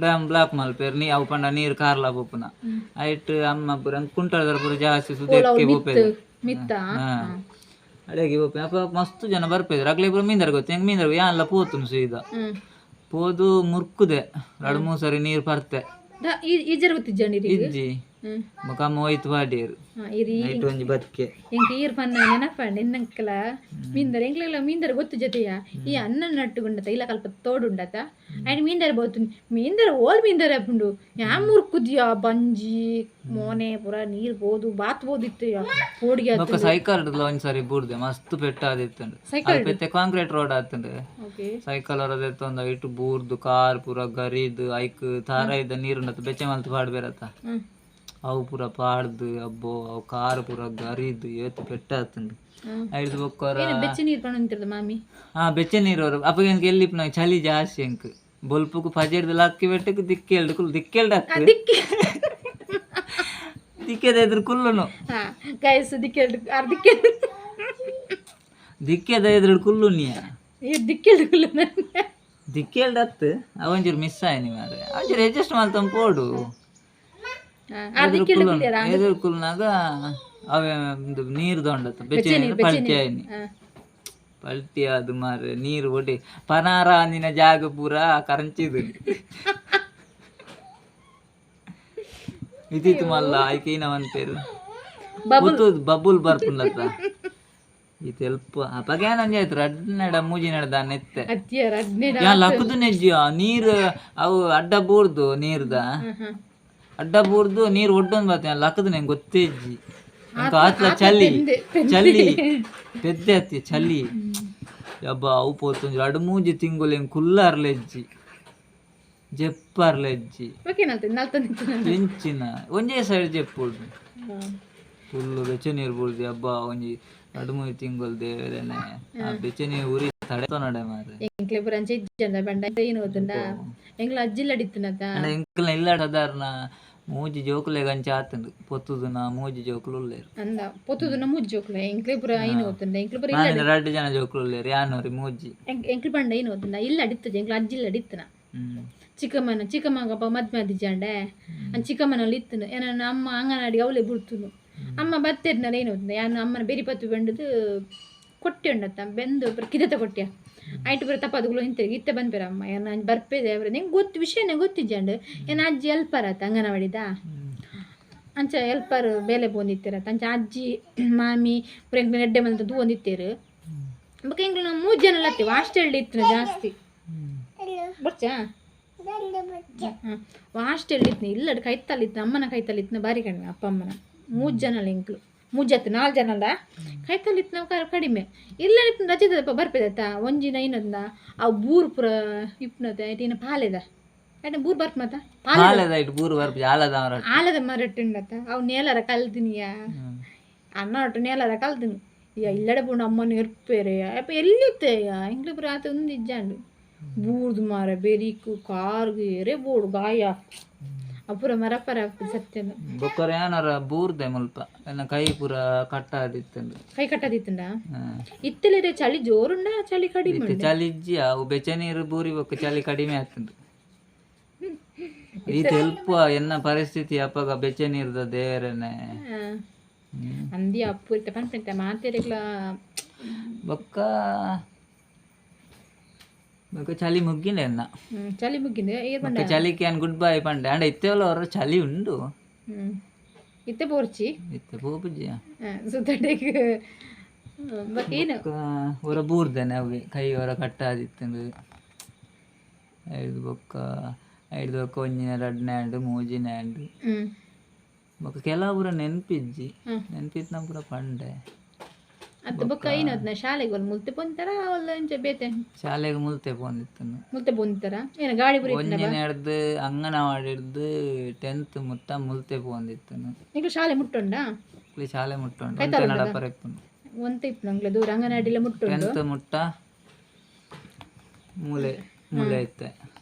ಡ್ಯಾಮ್ ಬ್ಲಾಕ್ ಮಲ್ಪೆರ್ ನೀ ಅವು ಪಂಡ ನೀರು ಕಾರ್ಲ ಪೋಪುನ ಐಟ್ ಅಮ್ಮ ಪೂರ ಕುಂಟಳದರ ಪೂರ ಜಾಸ್ತಿ ಸುದೆಕ್ಕೆ ಪೋಪೆರ್. ಅಡೆಗೆ ಪೋಪೆ ಅಪ್ಪ ಮಸ್ತ್ ಜನ ಬರ್ಪೆದ್ರು. ಅಗ್ಲೆ ಪೂರ ಮೀಂದರ್ ಗೊತ್ತು ಹೆಂಗ್ ಮೀಂದರ್ ಯಾನ್ಲ ಪೋತುನು ಸೀದಾ ಪೋದು ಮುರ್ಕುದೆ ಎರಡು ಮೂರು ಸರಿ ನೀರು ಪರ್ತೆ. ಇಜ್ಜಿ ಬೊಕ ಅಮ್ಮ ಹೋಯ್ತು ಪಾಡ್ಯೆರ್ ನೈಟ್ ಒಂಜಿ ಬದುಕೆ. ಎಂಕ್ ಈರ್ ಪನ್ನ ನೆನಪಂಡ ಎನ್ನಂಕಲ ಮೀಂದರ್ ಎಂಕ್ಲೆಲ ಮೀಂದರ್ ಗೊತ್ತು ಜೊತೆಯ ಈ ಅನ್ನ ನಟ್ಟುಗುಂಡತ ಇಲ್ಲ ಕಲ್ಪ ತೋಡುಂಡತ ಅಂಡ್ ಮೀಂದರ್ ಬೋತು ಮೀಂದರ್ ಓಲ್ ಮೀಂದರ್ ಆಪುಂಡು ಯಾ ಮುರ್ಕುದ್ಯಾ ಬಂಜಿ ಮೋನೆ ಪೂರ ನೀರ್ ಬೋದು ಬಾತ್ ಬೋದಿತ್ತು ಪೋಡಿಗೆ. ಬೊಕ ಸೈಕಲ್ ಒಂಜಿ ಸರಿ ಬೂರ್ದೆ ಮಸ್ತ್ ಪೆಟ್ಟಾದಿತ್ತುಂಡು. ಸೈಕಲ್ ಪೆತ್ತೆ ಕಾಂಕ್ರೀಟ್ ರೋಡ್ ಆತುಂಡು. ಸೈಕಲ್ ಹೊರದೆತ್ತೊಂದು ಇಟ್ಟು ಬೂರ್ದು ಕಾರ್ ಪೂರ ಗರಿದು ಐಕ್ ತಾರಾಯ್ದ ನೀರುಂಡತ ಬೆಚ್ಚ ಮಲ್ತ್ ಪಾಡ್ಬೇರತ ಅವು ಪೂರ ಪಾಡ್ದು ಅಬ್ಬೋ ಅವು ಕಾರ್ ಪೂರ ಗರಿದು ಏತ್ ಪೆಟ್ಟಾತುಂಡು. ಐಡ್ದು ಬೊಕ್ಕ ಬೆಚ್ಚ ನೀರು ಪಣಂತಿರ್ದ ಮಾಮಿ. ಹಾ ಬೆಚ್ಚ ನೀರು ಅವರು ಅಪ್ಪಗೆ ಎಂಕ್ ಎಲ್ಲಿ ಚಳಿ ಜಾಸ್ತಿ ಎಂಕ್ ಬೊಲ್ಪುಗು ಪಜೆರ್ದು ಲಕ್ಕಿ ಬೆಟ್ಟಕ್ಕೆ ದಿಕ್ಕೆಲ್ಡು ಕುಲ್ಲು ದಿಕ್ಕೆಲ್ಡು ಅತ್ತು ದಿಕ್ಕೆದ ಎದುರು ಕುಲ್ಲುನು. ಗೈಸ್ ದಿಕ್ಕೆಲ್ಡು ಆರ್ ದಿಕ್ಕೆಲ್ಡು ದಿಕ್ಕೆದ ಎದುರು ಕುಲ್ಲುನಿಯ ದಿಕ್ಕೆಲ್ಡು ಕುಲ್ಲುನ ದಿಕ್ಕೆಲ್ಡು ಅತ್ತು ಅವಂಚೂರು ಮಿಸ್ ಆಯ್ನಿ ಮಾರ್ರೆ ಅವಂಚೂರು ಅಡ್ಜಸ್ಟ್ ಮಲ್ತಂ ಪೋಡು. ಎದುರು ಕುಲ್ಲುನಾಗ ಅವೇ ಒಂದು ನೀರು ದೊಂಡತ್ತ ಬೆಚ್ಚ ನೀರು ಪಲ್ಟಿ ಆಯ್ನಿ ಪಲ್ಟಿ ಅದು ಮಾರ್ರೆ ನೀರು ಒಡಿ ಪನಾರ ಅಂದಿನ ಜಾಗ ಪೂರ ಕರಂಚಿದು ಇದಿತ್ತು ಮಲ್ಲ ಐಕೇನ ಪೇರು ಬಬುಲ್ ಬರ್ಪುಂಡತ್ತ ಈ ತೆಲ್ಪ ಅಪಗೇನ ಒಂಜಿ ಆಯ್ತು ರಡ್ಡ್ ಮೂಜಿ ನಡ ದಾನ್ನ ಇತ್ತೆ ಯಾ ಲಕ್ಕುದು ನೆಜ್ಜಿ ನೀರು ಅವು ಅಡ್ಡ ಬೂರ್ದು ನೀರ್ದ ಅಡ್ಡ ಬೂರ್ದು ನೀರು ಒಡ್ಡೊಂದು ಬರ್ತೇನೆ ಲಕ್ಕದು ನಂಗೆ ಗೊತ್ತೇ ಇಜ್ಜಿ ಎಂಕ್ ಆತ್ಲ ಚಲಿ ಚಲಿ ಪೆದ್ದೆ ಅತ್ತಿ ಚಲಿ ಯಬ್ಬ ಅವು ಪೋತುಂಜಿ ರಡ್ಡ್ ಮೂಜಿ ತಿಂಗುಲು ಎಂಕ್ ಕುಲ್ಲಾರ್ಲೆಜ್ಜಿ ಜೆಪ್ಪರ್ಲೆಜ್ಜಿ ಎಂಚಿನ ಒಂಜೇ ಸೈಡ್ ಜೆಪ್ಪುಡು ಫುಲ್ಲು ಬೆಚ್ಚ ನೀರು ಬೂರ್ದು ಅಬ್ಬ ಒಂಜಿ ರಡ್ಡ್ ಮೂಜಿ ತಿಂಗುಲು ದೇವೆರೆನೆ ಆ ಬೆಚ್ಚ ನೀರು ಉರಿ ತಡೆತೊನಡೆ ಮಾರ್ರೆ. ಎಂಕ್ಲೆ ಪೂರ ಅಂಚೆ ಇಜ್ಜಂದ ಪಂಡ ಏನು ಗೊತ್ತುಂಡ ಎಂಕ್ಲ ಅಜ್ಜಿಲ್ಲ ಅಡಿತ್ತನತ. ಅಂಡ ಎಂಕಲ್ನ ಇಲ್ಲ ಸಾಧಾರಣ ಮೂಜಿ ಜೋಕುಲೆಗ್ ಅಂಚ ಆತುಂಡು ಪೊತ್ತುದುನ ಮೂಜಿ ಜೋಕುಲು ಉಲ್ಲೆರ್. ಅಂದ ಪೊತ್ತುದುನ ಮೂಜಿ ಜೋಕುಲೆ ಎಂಕ್ಲೆ ಪೂರ ಏನು ಗೊತ್ತುಂಡ ಎಂಕ್ಲೆ ಪೂರ ಇಲ್ಲ. ನಾನಿನ ರಡ್ಡ್ ಜನ ಜೋಕುಲು ಉಲ್ಲೆರ್ ಯಾನೊರಿ ಮೂಜಿ. ಎಂಕ್ಲೆ ಪಂಡ ಏನು ಗೊತ್ತುಂಡ ಇಲ್ಲ ಅಡಿತ್ತಜ ಎಂಕ್ಲ ಅಜ್ಜಿಲ್ಲ ಅಡಿತ್ತನ. ಚಿಕ್ಕಮ್ಮನ ಚಿಕ್ಕಮ್ಮಗ ಅಪ್ಪ ಮದ್ಮೆ ಆದಿಜ್ಜಾಂಡೆ ಅಂಚ ಚಿಕ್ಕಮ್ಮನಲ್ಲಿ ಇತ್ತನು ಏನ ಅಮ್ಮ ಅಂಗನವಾಡಿಗೆ ಅವಲೇ ಬುಡ್ತುನು ಅಮ್ಮ ಬತ್ತೆರ್ನಲ್ಲ ಏನು ಗೊತ್ತುಂಡ ಯಾನು ಅಮ್ಮನ ಬೆರಿ ಪತ್ತು ಬೆಂಡದು ಕೊಟ್ಟೆ ಉಂಡತ್ತ ಬೆಂದು ಪೂರ ಕಿದತ ಕೊಟ್ಟೆ ಐಟ್ ಪೂರ ತಪ್ಪದುಗಳು ಹಿಂತಿರುಗಿ ಇತ್ತೆ ಬಂದ್ಪೇರ ಅಮ್ಮ ಏನ ಬರ್ಪೇದೆ ಅವ್ರೆ ನಿಂಗೆ ಗೊತ್ತು ವಿಷಯನೇ ಗೊತ್ತಿಜ್ಜಾಂಡು ಏನ ಅಜ್ಜಿ ಎಲ್ಪರ್ ಆತ ಅಂಗನವಾಡಿದ ಅಂಚ ಎಲ್ಪರ್ ಬೇಲೆ ಪೋಂದಿತ್ತೀರತ್ತ ಅಂಚ ಅಜ್ಜಿ ಮಾಮಿ ಪೂರ ಎಂಕ್ಲು ಎಡ್ಡೆ ಮಲ್ತ ತೂವೊಂದಿತ್ತೇರು ಬೊಕ ಎಂಕ್ಲು ಮೂಜಿ ಜನ ಲತ್ತಿ ಹಾಸ್ಟೆಲ್ ಇತ್ತು ಜಾಸ್ತಿ ಬೊರ್ಚಾ ಹಾಸ್ಟೆಲ್ ಇತ್ತು ಇಲ್ಲಡ್ ಕೈತಲ್ ಇತ್ತು ಅಮ್ಮನ ಕೈತಲ್ ಇತ್ತು ಬಾರಿ ಕಡಿಮೆ ಅಪ್ಪ ಅಮ್ಮನ ಮೂರು ಜನ ಅಲ್ಲ ಎಂಕ್ಲು ಮೂಜಿ ಅತ್ತು ನಾಲ್ಕು ಜನ ಅಲ್ಲ ಕೈತಲ್ ಇತ್ತು ನಾವು ಕಡಿಮೆ ಇಲ್ಲ ಇತ್ತು ರಜೆದಪ್ಪ ಬರ್ಪೇದತ್ತ ಒಂಜಿನ ಇನ್ನೊಂದ ಅವು ಬೂರು ಪೂರ ಇಪ್ನತೆ ಐಟಿನ ಪಾಲೆದ ಐಟ ಬೂರು ಬರ್ಪ ಮತ್ತ ಪಾಲೆ ಆಲದ ಇಟ್ಟು ಬೂರು ಬರ್ಪು ಆಲದ ಮರ. ಆಲದ ಮರಟ್ಟು ಉಂಡತ್ತ ಅವು ನೇಲರ ಕಲ್ದಿನಿಯ ಅನ್ನ ಒಟ್ಟು ನೇಲರ ಕಲ್ದಿನಿ ಈಗ ಇಲ್ಲಡೆ ಪೋಂಡು ಅಮ್ಮನ ಇರ್ಪೇರೆ ಅಪ್ಪ ಎಲ್ಲಿತ್ತೆ ಎಂಕ್ಲೆ ಪೂರ ಆತ ಒಂದು ಇಜ್ಜಾಂಡು ಬೂರ್ದು ಮಾರ ಬೆರಿಕು ಕಾರ್ಗು ಎರೆ ಬೋಡು ಗಾಯ ಅಪುರ ಮರಪರ ಸತ್ಯನ. ಬೊಕ್ಕರ ಯಾನರ ಬೂರ್ದೆ ಮುಲ್ಪ ಎನ್ನ ಕೈ ಪೂರ ಕಟ್ಟಾದಿತ್ತುಂಡು. ಕೈ ಕಟ್ಟದಿತ್ತುಂಡ ಇತ್ತಲೇ ಚಳಿ ಜೋರುಂಡ ಚಳಿ ಕಡಿಮೆ ಇತ್ತೆ ಚಳಿ ಇಜ್ಜಿ ಅವು ಬೆಚ್ಚ ನೀರು ಬೂರಿ ಬೊಕ್ಕ ಚಳಿ ಕಡಿಮೆ ಆಗ್ತುಂಡು ಈತ ಎಲ್ಪ ಎನ್ನ ಪರಿಸ್ಥಿತಿ ಅಪ್ಪಗ ಬೆಚ್ಚ ನೀರ್ದ ದೇವರನೆ. ಅಂದಿ ಅಪ್ಪು ಇತ್ತೆ ಪನ್ಪೆಂತೆ ಮಾತೆರೆಗ್ಲ. ಬೊಕ್ಕ ಬೊಕ್ಕ ಚಳಿ ಮುಗ್ಗಿನ ಎನ್ನ. ಚಳಿ ಮುಗ್ಗಿನ ಏರ್ ಬೊಕ್ಕ ಚಳಿಗೆ ಏನ್ ಗುಡ್ ಬೈ ಪಂಡೆ ಅಂಡ ಇತ್ತೆವಲ ಅವರ ಚಳಿ ಉಂಡು. ಇತ್ತೆ ಪೋರ್ಚಿ ಇತ್ತೆ ಪೋಪುಜಿಯ ಸುತ್ತಡೆಗ್ ಬೊಕ್ಕ ಏನು ಹೊರ ಬೂರ್ದೇನೆ ಅವೆ ಕೈ ಹೊರ ಕಟ್ಟಾದಿತ್ತುಂಡು ಐದು ಬೊಕ್ಕ ಐದು ಬೊಕ್ಕ ಒಂಜಿನ ರಡ್ನೇ ಆಂಡ್ ಮೂಜಿನ ಆಂಡ್ ಬೊಕ್ಕ ಕೆಲವು ಪೂರ ನೆನ್ಪಿಜ್ಜಿ ನೆನ್ಪಿತ್ನ ಪೂರ ಪಂಡೆ. ಅತ್ತ ಬೊಕ್ಕ ಏನು ಅದ್ನ ಶಾಲೆಗೆ ಒಲ್ ಮುಲ್ತೆ ಪೊಂತಾರ ಒಲ್ಲ ಇಂಚ ಬೇತೆ ಶಾಲೆಗೆ ಮುಲ್ತೆ ಪೋಂದಿತ್ತುಂಡು ಮುಲ್ತೆ ಪೊಂತಾರ ಏನು ಗಾಡಿ ಪೂರ ಒಂಜಿನ ಹಿಡ್ದು ಅಂಗನವಾಡಿ ಹಿಡ್ದು 10th ಮುಟ್ಟ ಮುಲ್ತೆ ಪೋಂದಿತ್ತುಂಡು. ನಿಂಗೆ ಶಾಲೆ ಮುಟ್ಟುಂಡಾ? ಇಲ್ಲಿ ಶಾಲೆ ಮುಟ್ಟುಂಡು ಒಂತೆ ನಡಪರ ಇಪ್ಪುಂಡು ಒಂತೆ ಇಪ್ಪು ಅಂಗ್ಲ ದೂರ ಅಂಗನವಾಡಿಲ ಮುಟ್ಟುಂಡು 10th ಮುಟ್ಟ ಮೂಲೆ ಮೂಲೆ ಇತ್ತೆ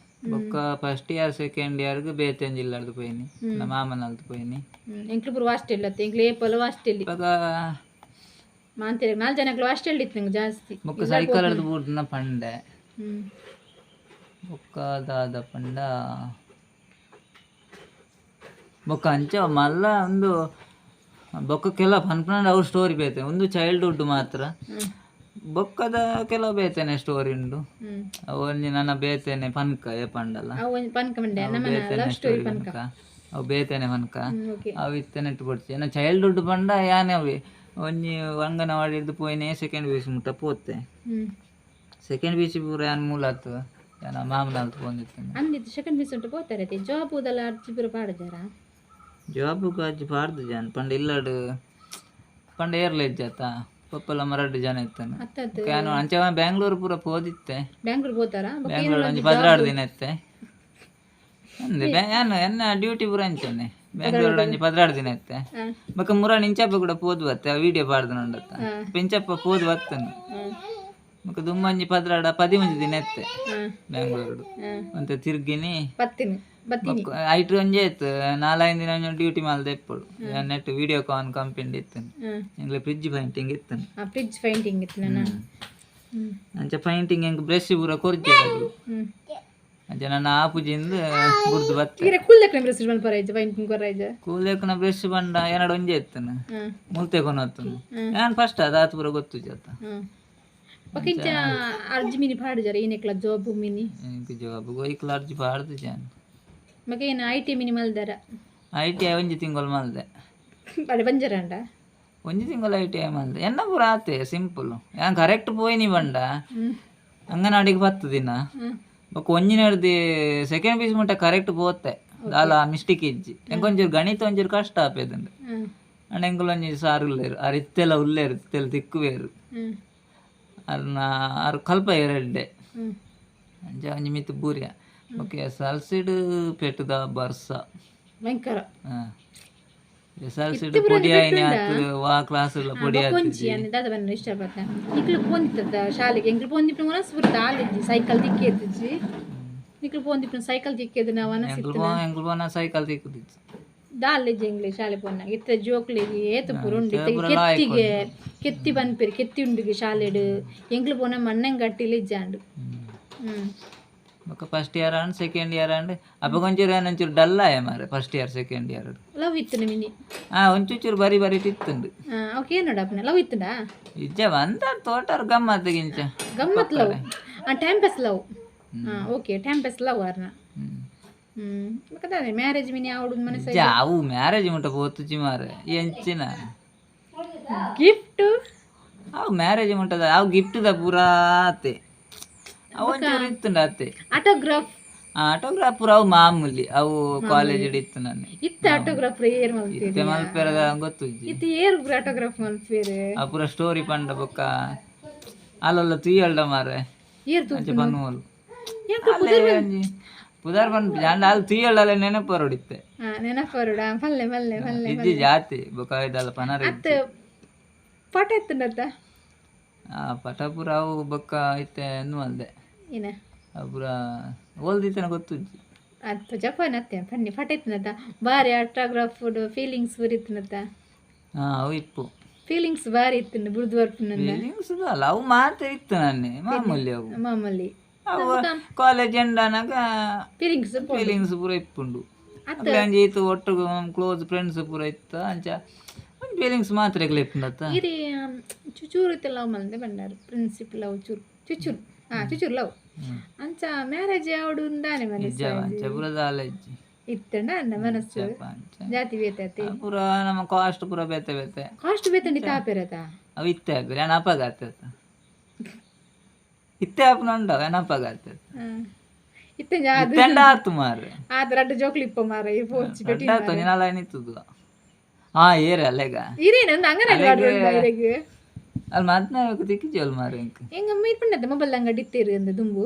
ಬೊಕ್ಕ ಫಸ್ಟ್ ಇಯರ್ ಸೆಕೆಂಡ್ ಇಯರ್ಗ್ ಬೇತೆ ಜಿಲ್ಲಾಡ್ದು ಪೋಯಿನಿ ನಮ್ಮ ಮಾಮನಲ್ದು ಪೋಯಿನಿ. ಎಂಕ್ಲು ಪೂರ ಹಾಸ್ಟೆಲ್ ಅತ್ತೆ ಎಂಕ್ಲು ಏಪಲ್ ಹಾಸ್ಟೆಲ್ ಇವಾಗ ಮಾಂತೇರಿ ನಾಲ್ಕು ಜನಕ್ಲು ಹಾಸ್ಟೆಲ್ ಇತ್ತು ನಂಗೆ ಜಾಸ್ತಿ. ಬೊಕ್ಕ ಸೈಕಲ್ ಹಿಡ್ದು ಬೂರ್ದನ ಪಂಡೆ ಬೊಕ್ಕ ದಾದ ಪಂಡ ಬೊಕ್ಕ ಅಂಚ ಮಲ್ಲ ಒಂದು ಬೊಕ್ಕ ಕೆಲ ಪನ್ಪನಂಡ ಅವ್ರ ಸ್ಟೋರಿ ಬೇತೆ ಒಂದು ಚೈಲ್ಡ್ಹುಡ್ ಮಾತ್ರ ಬೊಕ್ಕದ ಕೆಲವು ಬೇತೇನೆ ಸ್ಟೋರಿ ಉಂಡು ಅವು ಒಂಜಿ ನನ್ನ ಬೇತೇನೆ ಪನ್ಕ ಏ ಪಂಡಲ ಬೇತೇನೆ ಸ್ಟೋರಿ ಪನ್ಕ ಅವು ಬೇತೇನೆ ಪನ್ಕ ಅವು ಇತ್ತನೆ ಇಟ್ಟು ಏನ ಚೈಲ್ಡ್ಹುಡ್ ಪಂಡ ಯಾನೆ ಅವೆ ಒಂಜಿ ಅಂಗನವಾಡಿ ಹಿಡ್ದು ಪೋಯಿನೆ ಸೆಕೆಂಡ್ ಪಿ ಯು ಸಿ ಮುಟ್ಟ ಪೋತೆ ಸೆಕೆಂಡ್ ಪಿ ಯು ಸಿ ಪೂರ ಯಾನ್ ಮೂಲಾತು ಯಾನ ಮಾಮನಾಲ್ತು ಪೋಂದಿತ್ತೇನೆ. ಅಂದಿತ್ತು ಸೆಕೆಂಡ್ ಪಿ ಯು ಸಿ ಉಂಟು ಪೋತಾರೆ ಜಾಬ್ ಉದಲ ಅರ್ಜಿ ಪೂರ ಪಾಡ್ದಾರ ಜಾಬ್ ಅರ್ಜಿ ಪಾಡ್ದು ಜಾನ್ ಪಂಡ ಇಲ್ಲಡ್ ಪಂಡ ಏರ್ಲ ಇಜ್ಜಾತ ಪಪ್ಪಲ ಮರಡ್ಡು ಜನ ಇತ್ತಾನೆ ಯಾನು ಅಂಚ ಬ್ಯಾಂಗ್ಳೂರ್ ಪೂರ ಪೋದಿತ್ತೆ ಬ್ಯಾಂಗ್ಳೂರ್ ಪೋತಾರ ಬ್ಯಾಂಗ್ಳೂರ್ ಒಂಜಿ 12 ದಿನ ಇತ್ತೆ ಅಂದೆ ಯಾನು ಎನ್ನ ಡ್ಯೂಟಿ ಪೂರ ಅಂಚನೆ ಬ್ಯಾಂಗ್ಳೂರ್ ಒಂಜಿ 12 ದಿನ ಇತ್ತೆ ಬೊಕ್ಕ ಮುರಾಣಿ ಇಂಚಪ್ಪ ಕೂಡ ಪೋದು ಬತ್ತೆ ವಿಡಿಯೋ ಪಾಡ್ದು ನೋಡತ್ತ ಇಂಚಪ್ಪ ಪೋದು ಬತ್ತನು ಬೊಕ್ಕ ದುಮ್ಮಂಜಿ 12 13 ದಿನ ಇತ್ತೆ ಬ್ಯಾಂಗ್ಳೂರ್ ಒಂತೆ ತಿರ್ಗಿನಿ ಐಟ್ ಒಂಜಿ ಆಯ್ತು 4-5 ದಿನ ಒಂಜಿ ಡ್ಯೂಟಿ ಮಲ್ದೆ ಇಪ್ಪೊಡು ನೆಟ್ ವಿಡಿಯೋ ಕಾನ್ ಕಂಪನಿ ಇತ್ತು ಎಂಗ್ಲೆ ಫ್ರಿಜ್ ಪೈಂಟಿಂಗ್ ಇತ್ತು ಫ್ರಿಜ್ ಪೈಂಟಿಂಗ್ ಇತ್ತು ನನ್ನ ಅಂಚ ಪೈಂಟಿಂಗ್ ಎಂಕ್ ಬ್ರಷ್ ಪೂರ ಕೊರ್ಜೆ ಅಂಚ ನನ್ನ ಆಪುಜಿಂದ ಬುಡ್ದು ಬತ್ತೆ ಈರೆ ಕೂಲ್ದಕ್ನ ಬ್ರಷ್ ಮಲ್ಪರ ಪೈಂಟಿಂಗ್ ಕೊರ್ರಾಯ್ಜ ಕೂಲ್ದಕ್ಕನ ಬ್ರಷ್ ಬಂಡ ಏನಾಡು ಒಂಜೆ ಇತ್ತನು ಮುಲ್ತೆ ಕೊನತ್ತನು ಯಾನ್ ಫಸ್ಟ್ ಅದು ಆತು ಪೂರ ಗೊತ್ತು ಜಾತ ಬೊಕ ಇಂಚ ಅರ್ಜಿ ಮಿನಿ ಪಾಡುಜಾರ ಏನೆಕ್ಲ ಜಾಬ್ ಮಿನಿ ಎಂಕ್ ಜಾಬ್ ಗೋಯ್ಕ್ಲ ಅರ್ಜಿ ಪಾಡ್ದು ಜಾನ್ ಬೊಕ ಏನು I T mini ಮಲ್ದಾರ I T I ಒಂಜಿ ತಿಂಗಳು ಮಲ್ದೆ ಅಡೆ ಬಂಜಾರಂಡ ಒಂಜಿ ತಿಂಗಳು I T I ಮಲ್ದೆ ಎನ್ನ ಪೂರ ಆತೆ ಸಿಂಪಲ್ ಯಾನ್ ಕರೆಕ್ಟ್ ಪೋಯಿನಿ ಬಂಡ ಅಂಗನವಾಡಿಗೆ 10 ದಿನ ಬೊಕ ಒಂಜಿನ ಹಿಡ್ದು ಸೆಕೆಂಡ್ ಪೀಸ್ ಮುಟ್ಟ ಕರೆಕ್ಟ್ ಪೋತೆ ದಾಲ ಮಿಸ್ಟೇಕ್ ಇಜ್ಜಿ ಎಂಕೊಂಚೂರು ಗಣಿತ ಒಂಚೂರು ಕಷ್ಟ ಆಪೇದುಂಡು ಅಂಡ ಎಂಕುಲು ಒಂಜಿ ಸಾರ್ ಉಲ್ಲೇರು ಆರ್ ಇತ್ತೆಲ್ಲ ಉಲ್ಲೇರು ಇತ್ತೆಲ್ಲ ತಿಕ್ಕುವೇರು ಅರ್ನ ಆರ್ ಕಲ್ಪ ಎರಡ್ಡೆ ಅಂಚ ಒಂಜಿ ಮಿತ್ತು ಬೂರ್ಯ ಓಕೆ ಸಲ್ಸಿಡ್ ಪೆಟ್ಟದ ಬರ್ಸ ಭಯಂಕರ. ಎಸ್ ಎಲ್ ಸಿ ಪೊಡಿ ಆಯ್ನೆ ಆತು ವಾ ಕ್ಲಾಸ್ ಉಲ್ಲ ಪೊಡಿ ಆತು ಒಂಜಿ ಅನ್ನ ದಾದ ಬನ್ನ ಇಷ್ಟ ಪತ್ತ ನಿಕ್ಲು ಪೋಂದಿತ್ತದ ಶಾಲೆಗೆ ಎಂಕ್ಲು ಪೋಂದಿಪ್ಪು ವನಸ್ ಪೂರ ದಾಲಿಜ್ಜಿ ಸೈಕಲ್ ತಿಕ್ಕಿದ್ಜಿ ನಿಕ್ಲು ಪೋಂದಿಪ್ಪು ಸೈಕಲ್ ತಿಕ್ಕಿದ್ದು ನಾವು ವನಸ್ ಎಂಕ್ಲು ಪೋನ ಸೈಕಲ್ ತಿಕ್ಕುದಿತ್ತು ದಾಲಿಜ್ಜಿ ಎಂಗ್ಲಿ ಶಾಲೆ ಪೋನಾಗ ಇತ್ತ ಜೋಕ್ಲಿಗೆ ಏತು ಪೂರ ಉಂಡು ಇತ್ತ ಕೆತ್ತಿಗೆ ಕೆತ್ತಿ ಬನ್ಪೇರು ಕೆತ್ತಿ ಉಂಡುಗೆ ಶಾಲೆಡು ಎಂಕ್ಲು ಪೋನ ಮಣ್ಣಂಗಟ್ಟಿಲಿ ಇಜ್ಜಾಂಡು. ಬೊಕ್ಕ first year and second year and ಅಪ್ಪ ಒಂಚೂರು ಒಂಚೂರು ಡಲ್ ಆಯ ಮಾರೆ first year second year love ಇತ್ತು ಮಿನಿ. ಒಂಚೂರು ಬರಿ ಬರಿ ಇತ್ತುಂಡು. ಓಕೆ ನೋಡಪ್ಪನ ಲವ್ ಇತ್ತುಂಡಾ ಇಜ್ಜ ಬಂದ ತೋಟರ್ ಗಮ್ಮತ್ ಗಿಂಚ ಗಮ್ಮತ್ love time pass love. Okay time pass love ಅರ್ನ. ಬೊಕ್ಕ ಮ್ಯಾರೇಜ್ ಮಿನಿ ಆವಡು ಮನಸ್ಸು ಅವು ಮ್ಯಾರೇಜ್ ಮುಟ್ಟ ಪೋತುಜಿ ಮಾರೆ ಎಂಚಿನ ಗಿಫ್ಟ್ ಅವು ಮ್ಯಾರೇಜ್ ಮುಟ್ಟದ ಅವು ಗಿಫ್ಟ್ ದ ಪೂರಾ ಆತೆ ಅವು ಒಂಚೂರು ಇತ್ತುಂಡು ಅತ್ತೆ ಆಟೋಗ್ರಾಫ್ ಆಟೋಗ್ರಾಫ್ ಪೂರ ಅವು ಮಾಮೂಲಿ ಅವು ಕಾಲೇಜ್ ಇತ್ತು ನನ್ನ ಇತ್ತ ಆಟೋಗ್ರಾಫ್ ಏರ್ ಮಲ್ಪೇರು ಇತ್ತೆ ಮಲ್ಪೆರದ ಗೊತ್ತುಜ್ಜಿ ಇತ್ತ ಏರ್ ಆಟೋಗ್ರಾಫ್ ಮಲ್ಪೇರು ಆ ಪೂರ ಸ್ಟೋರಿ ಪಂಡ ಬೊಕ್ಕ ಅಲ್ಲಲ್ಲ ತುಯ್ಯಲ್ಡ ಮಾರೆ ಏರ್ ಅಂಚೆ ಪನ್ನುವಲು ಪುದರ್ ಪನ್ ಜಾಂಡ ಅಲ್ಲಿ ತುಯ್ಯಲ್ಡಲ್ಲ ನೆನಪು ಬರೋಡಿತ್ತೆ. ನೆನಪು ಬರೋಡ ಪಲ್ಲೆ ಪಲ್ಲೆ ಪಲ್ಲೆ ಇಜ್ಜಿ ಜಾತಿ ಬೊಕ್ಕ ಇದಲ್ಲ ಪನರ ಅತ್ತ ಪಟ ಇತ್ತುಂಡತ್ತ ಆ ಪಟ ಪೂರ ಅವು ಬೊಕ್ಕ ಇತ್ತೆ ಅಲ್ದೆ ಏನ ಪೂರ ಓಲ್ದಿತ್ತನ ಗೊತ್ತುಜ್ಜಿ ಅತ್ತ ಜಪಾನ್ ಅತ್ತೆ ಪನ್ನಿ ಪಟ ಇತ್ತನತ್ತ ಬಾರಿ ಆಟೋಗ್ರಾಫ್ ಫೀಲಿಂಗ್ಸ್ ಪೂರ ಇತ್ತನತ್ತ. ಅವು ಇಪ್ಪು ಫೀಲಿಂಗ್ಸ್ ಬಾರಿ ಇತ್ತು ಬುಡ್ದು ಬರ್ಪು ಫೀಲಿಂಗ್ಸ್ ಅಲ್ಲ ಅವು ಮಾತ್ರ ಇತ್ತು ನನ್ನೆ ಮಾಮೂಲಿ ಅವು ಮಾಮೂಲಿ ಅವು ಕಾಲೇಜ್ ಎಂಡಾನಾಗ ಫೀಲಿಂಗ್ಸ್ ಫೀಲಿಂಗ್ಸ್ ಪೂರ ಇಪ್ಪುಂಡು ಅಂಚೆ ಇತ್ತು ಒಟ್ಟು ಕ್ಲೋಸ್ ಫ್ರೆಂಡ್ಸ್ ಪೂರ ಇತ್ತು ಅಂಚ ಒಂದು ಫೀಲಿಂಗ್ಸ್ ಮಾತ್ರ ಎಗ್ಲ ಇಪ್ಪುಂಡತ್ತ. ಇರಿ ಚುಚೂರು ಇತ್ತು ಲವ್ ಮಲ್ದೆ ಬಂಡಾರು ಪ್ರಿನ್ಸಿಪ್ ಲವ್ ಚೂರು ಚುಚೂರು ಚುಚೂರು ಲವ್ ಅಂಚ ಮ್ಯಾರೇಜ್ ಆವಡು ಉಂದಾನೆ ಮನಸ್ಸು ಅಂಚ ಪೂರ ದಾಲಜ್ಜಿ ಇತ್ತಂಡ ಅನ್ನ ಮನಸ್ಸು ಜಾತಿ ಬೇತತೆ ಪೂರ ನಮ್ಮ ಕಾಸ್ಟ್ ಪೂರ ಬೇತೆ ಬೇತೆ ಕಾಸ್ಟ್ ಬೇತಂಡಿ ತಾಪೇರತ ಅವು ಇತ್ತೆ ಆಪೇರು ಎನಪಗಾತ ಇತ್ತೆ ಆಪುನ ಉಂಡವ ಎನಪಗಾತ ಇತ್ತೆ ಇತ್ತೆಂಡ ಆತು ಮಾರ್ರೆ ಆತ ರಡ್ಡು ಜೋಕ್ಲಿ ಇಪ್ಪ ಮಾರ್ರೆ ಈ ಪೋಚಿ ಪೆಟ್ಟಿ ಆತು ನಾಲ ಏನಿತ್ತದು ಏರೆ ಅಲ್ಲೇಗ ಇರೇನ ಅಂಗನ ಇರೆಗ್ ಅಲ್ಲಿ ಮಾತನಾಡಬೇಕು ತಿಕ್ಕಿಜಿ ಮಾರ್ರೆ ಇಂಕ್ ಎಂಗ ಮೀಟ್ ಪಂಡತ್ತೆ ಮೊಬೈಲ್ ಅಂಗಡಿ ಇತ್ತೇರು ಅಂದ ದುಂಬು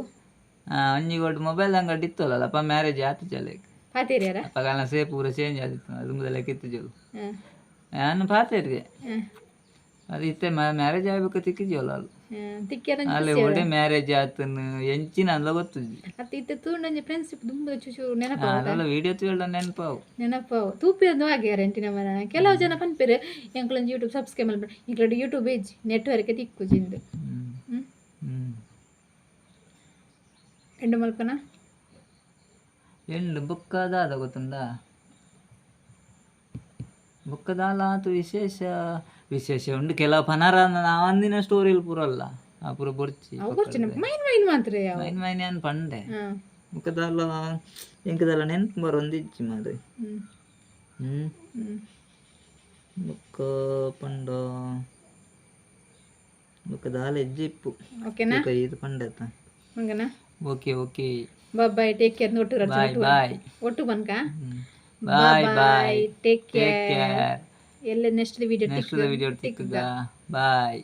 ಒಂಜಿ ಕೊಟ್ಟು ಮೊಬೈಲ್ ಅಂಗಡಿ ಇತ್ತಲ್ಲ ಅಪ್ಪ ಮ್ಯಾರೇಜ್ ಆತು ಜಲೆಗ್ ಪಾತೇರಿಯಾರ ಅಪ್ಪ ಸೇ ಪೂರ ಚೇಂಜ್ ಆದಿತ್ತು ದುಂಬುದೆಲ್ಲ ಕಿತ್ತು ಜೋಲು ನಾನು ಪಾತೇರಿಗೆ ಅದು ಇತ್ತೆ ಮ್ಯಾರೇಜ್ ಆಗಬೇಕು ತಿಕ್ಕಿಜಿ ಅಲ್ಲ ಅಲ್ಲಿ ಒಡೆ ಮ್ಯಾರೇಜ್ ಆತನು ಎಂಚಿನ ಅಲ್ಲ ಗೊತ್ತುಜ್ಜಿ ಅತ್ತ ಇತ್ತೆ ತೂಂಡಂಜಿ ಫ್ರೆಂಡ್ಶಿಪ್ ದುಂಬು ಚುಚು ನೆನಪಾವು ಅಲ್ಲ ವಿಡಿಯೋ ತೂಯಲ್ಲ ನೆನಪಾವು ನೆನಪಾವು ತೂಪಿರೋದು ಗ್ಯಾರಂಟಿ ನಮ್ಮನ ಕೆಲವು ಜನ ಪನ್ಪೇರು ಎಂಕ್ಲೊಂಜಿ ಯೂಟ್ಯೂಬ್ ಸಬ್ಸ್ಕ್ರೈಬ್ ಮಲ್ಪೆ ಎಂಕ್ಲೊಂದು ಯೂಟ್ಯೂಬ್ ಏಜ್ ನೆಟ್ವರ್ಕ್ ತಿಕ್ಕುಜಿಂದು ಎಂಡು ಮಲ್ಪನ ಎಂಡು ಬುಕ್ಕದಾದ ಗೊತ್ತುಂಡ ಬುಕ್ಕದಾಲ ಆತು ವಿಶೇಷ ವಿಶೇಷ ಉಂಡು ಕೆಲವು ಪನರ ನಾವಂದಿನ ಸ್ಟೋರಿಲ್ ಪೂರ ಅಲ್ಲ ಆ ಪೂರ ಬೊರ್ಚಿ ಮೈನ್ ಮೈನ್ ಮಾತ್ರ ಮೈನ್ ಮೈನ್ ಏನು ಪಂಡೆ ಬುಕ್ಕದಾಲ ಎಂಕದಲ್ಲ ನೆನ್ಪು ಬರೊಂದಿಜ್ಜಿ ಮಾರ್ರೆ. ಬುಕ್ಕ ಪಂಡ ಬುಕ್ಕದಾಲ ಎಜ್ಜಿ ಇಪ್ಪು ಓಕೆನಾ ಇದು ಪಂಡೆ ಹಂಗನಾ okay okay bye bye take care ಒಟ್ಟು ಬಾಯ್ ಬಾಯ್ ಒಟ್ಟು ಬನ್ಕ ಬಾಯ್ ಬಾಯ್ ಟೇಕ್ ಕೇರ್ ಎಲ್ಲ ನೆಕ್ಸ್ಟ್ ವಿಡಿಯೋ ನೆಕ್ಸ್ಟ್ ವಿಡಿಯೋ ತಿಕ್ಕುಗ ಬಾಯ್.